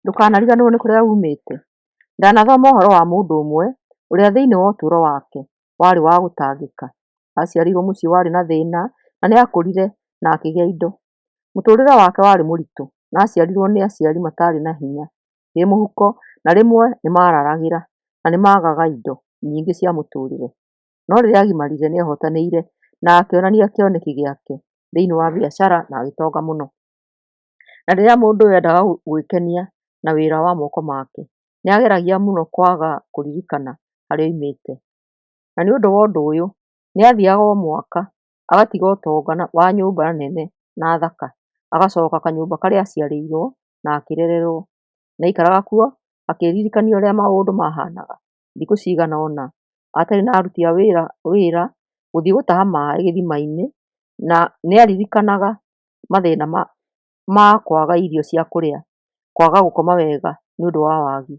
Ndũkanariganĩrwo nĩ kũrĩa umĩte. Ndanathoma ũhoro wa mũndũ ũmwe ũrĩa thĩinĩ wa ũtũũro wake warĩ wa gũtangĩka. Aciarĩirwo mũciĩ warĩ na thĩna na nĩ aakũrire na akĩgĩa indo. Mũtũũrĩre wake warĩ mũritũ na aciarirwo nĩ aciari mataarĩ na hinya kĩmũhuko na rĩmwe nĩ mararagĩra na nĩ maagaga indo nyingĩ cia mũtũũrĩre. No rĩrĩa agimarire nĩehotanĩire na akĩonania kĩoneki gĩake thĩinĩ wa biacara na agĩtonga mũno. Na rĩrĩa mũndũ ũyũ endaga gwĩkenia na wĩra wa moko make, nĩ ageragia mũno kwaga kũririkana harĩa oimĩte. Na nĩ ũndũ wa ũndũ ũyũ, nĩ aathiaga o mwaka, agatiga ũtonga wa nyũmba nene na thaka, agacoka kanyũmba karĩa aaciarĩirwo na akĩrererwo. Nĩ aikaraga kuo akĩĩririkania ũrĩa maũndũ maahanaga thikũ cigana ũna atarĩ na aruti a wĩra wĩra gũthiĩ gũtaha maĩ gĩthima-inĩ, na nĩ aaririkanaga mathĩna ma kwaga irio cia kũrĩa, kwaga gũkoma wega nĩ ũndũ wa wagi.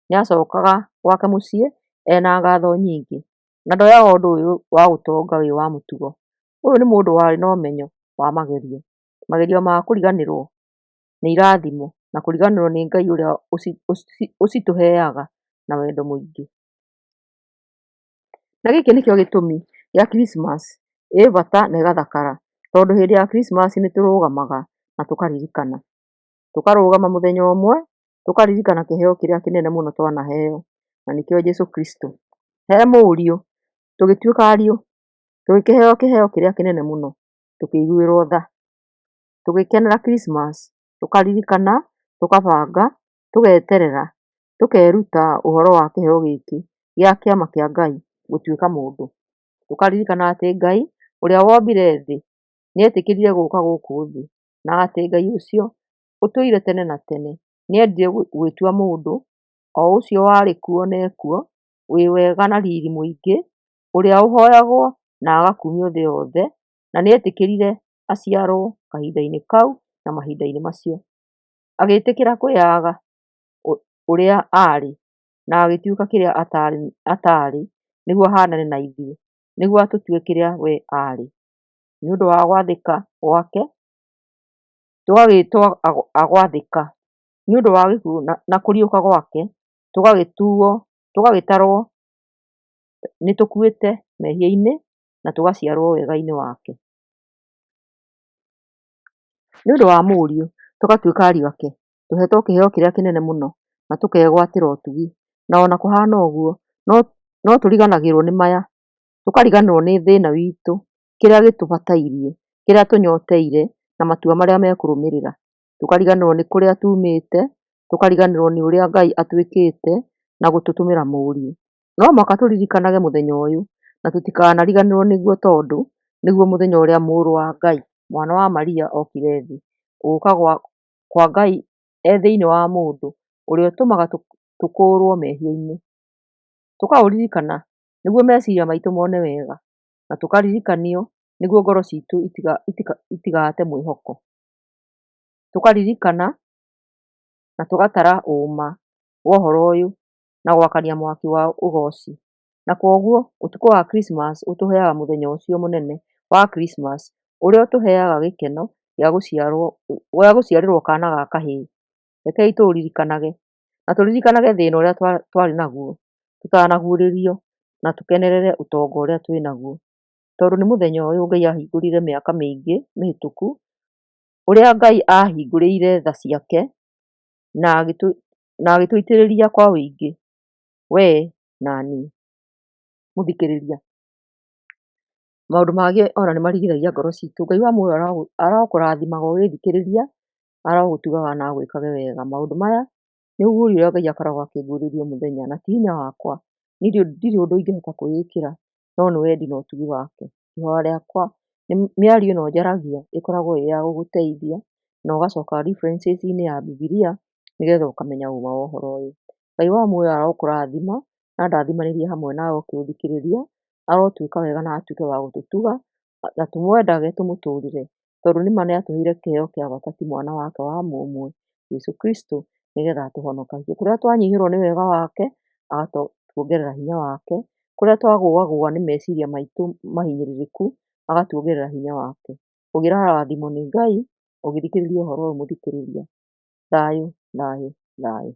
Nĩ aacokaga gwake mũciĩ ena ngatho nyingĩ, na ndoyaga ũndũ ũyũ wa ũtonga wĩ wa mũtugo. Ũyũ nĩ mũndũ warĩ na ũmenyo wa magerio, magerio ma kũriganĩrwo nĩ irathimo na kũriganĩrwo nĩ Ngai ũrĩa ũcitũheaga na wendo mũingĩ. Na gĩkĩ nĩkĩo gĩtũmi gĩa Krismasi ĩ bata na ĩgathakara tondũ hĩndĩ ya Krismasi nĩ tũrũgamaga na tũkaririkana. Tũkarũgama mũthenya ũmwe tũkaririkana kĩheo kĩrĩa kĩnene mũno twanaheo na nĩkĩo Jesu Kristo. He mũriũ, tũgĩtuĩka ariũ, tũgĩkĩheo kĩheo kĩrĩa kĩnene mũno, tũkĩiguĩrwo tha. Tũgĩkenera Krismasi, tũkaririkana, tũkabanga, tũgeterera, tũkeruta ũhoro wa kĩheo gĩkĩ gĩa kĩama kĩa Ngai gũtuĩka mũndũ. Tũkaririkana atĩ Ngai ũrĩa wombire thĩ nĩetĩkĩrire gũka gũkũ thĩ, na atĩ Ngai ũcio ũtũire tene na tene nĩendire gwĩtua mũndũ, o ũcio warĩ kuo na ekuo, wĩ wega na riri mũingĩ, ũrĩa ũhoyagwo na agakumio thĩ yothe, na nĩetĩkĩrire aciarwo kahinda-inĩ kau na mahinda-inĩ macio. Agĩĩtĩkĩra kwĩyaga ũrĩa aarĩ na agĩtuĩka kĩrĩa ataarĩ nĩguo ahaanane na ithuĩ, nĩguo atũtue kĩrĩa we aarĩ. Nĩ ũndũ wa gwathĩka gwake, tũgagĩĩtwo a gwathĩka. Nĩ ũndũ wa gĩkuũ na kũriũka gwake, tũgagĩtuo, tũgagĩtarwo nĩ tũkuĩte mehia-inĩ na tũgaciarwo wega-inĩ wake. Nĩ ũndũ wa Mũriũ, tũgatuĩka ariũ ake, tũheetwo kĩheo kĩrĩa kĩnene mũno, na tũkegwatĩra ũtugi. Na ona kũhana ũguo, no tũriganagĩrwo nĩ maya, tũkariganĩrwo nĩ thĩna witũ, kĩrĩa gĩtũbatairie, kĩrĩa tũnyoteire, na matua marĩa mekũrũmĩrĩra. Tũkariganĩrwo nĩ kũrĩa tumĩte, tũkariganĩrwo nĩ ũrĩa Ngai atwĩkĩte na gũtũtũmĩra Mũriũ. No mũhaka tũririkanage mũthenya ũyũ na tũtikanariganĩrwo nĩguo tondũ nĩguo mũthenya ũrĩa Mũrũ wa Ngai, mwana wa Maria okire thĩ. Gũka kwa Ngai e thĩinĩ wa mũndũ ũrĩa ũtũmaga tũkũũrwo mehia-inĩ. Tũkaũririkana nĩguo meciria maitũ mone wega na tũkaririkanio nĩguo ngoro citũ itigate mwĩhoko. Tũkaririkana na tũgatara ũma wa ũhoro ũyũ na gwakania mwaki wa ũgoci. Na kwoguo ũtukũ wa Krismasi ũtũheaga mũthenya ũcio mũnene wa Krismasi ũrĩa ũtũheaga gĩkeno gĩa gũciarĩrwo kana ga kahĩĩ. Rekei tũũririkanage na tũririkanage thĩna ũrĩa twarĩ naguo tũtanaguũrĩrio na tũkenerere ũtonga ũrĩa twĩ naguo. Tondũ nĩ mũthenya ũyũ Ngai ahingũrire mĩaka mĩingĩ mĩhĩtũku, ũrĩa Ngai ahingũrĩire tha ciake na agĩtũitĩrĩria kwa ũingĩ, we na niĩ. Mũthikĩrĩria, maũndũ mangĩ ona nĩ marigithagia ngoro citũ. Ngai wa muoyo arokũrathimaga ũgĩthikĩrĩria, arogũtugaga na agwĩkage wega. Maũndũ maya nĩ ũguũrio ũrĩa Ngai akoragwo akĩnguũrĩria o mũthenya, na ti hinya wakwa, niĩ ndirĩ ũndũ ingĩhota kwĩĩkĩra, no nĩ wendi na ũtugi wake. Ihoya rĩakwa, mĩario ĩno njaragia ĩkoragwo ĩ ya gũgũteithia na ũgacoka references inĩ ya Bibilia nĩgetha ũkamenya ũma wa ũhoro ũyũ. Ngai wa muoyo arokũrathima na andathimanĩrie hamwe nawe ũkĩũthikĩrĩria, arotwĩka wega na atuĩke wa gũtũtuga na tũmwendage tũmũtũrĩre, tondũ nĩma nĩ atũheire kĩheo kĩa bata ti mwana wake wa mũmwe Jesu Kristo nĩgetha atũhonokagie. Kũrĩa twanyihĩrwo nĩ wega wake agatuongerera hinya wake, kũrĩa twagũagũa nĩ meciria maitũ mahinyĩrĩrĩku agatuongerera hinya wake. Ũngĩrarathimwo nĩ Ngai ũgĩthikĩrĩria ũhoro ũyũ mũthikĩrĩria. Thayũ, thayũ, thayũ. Thayũ.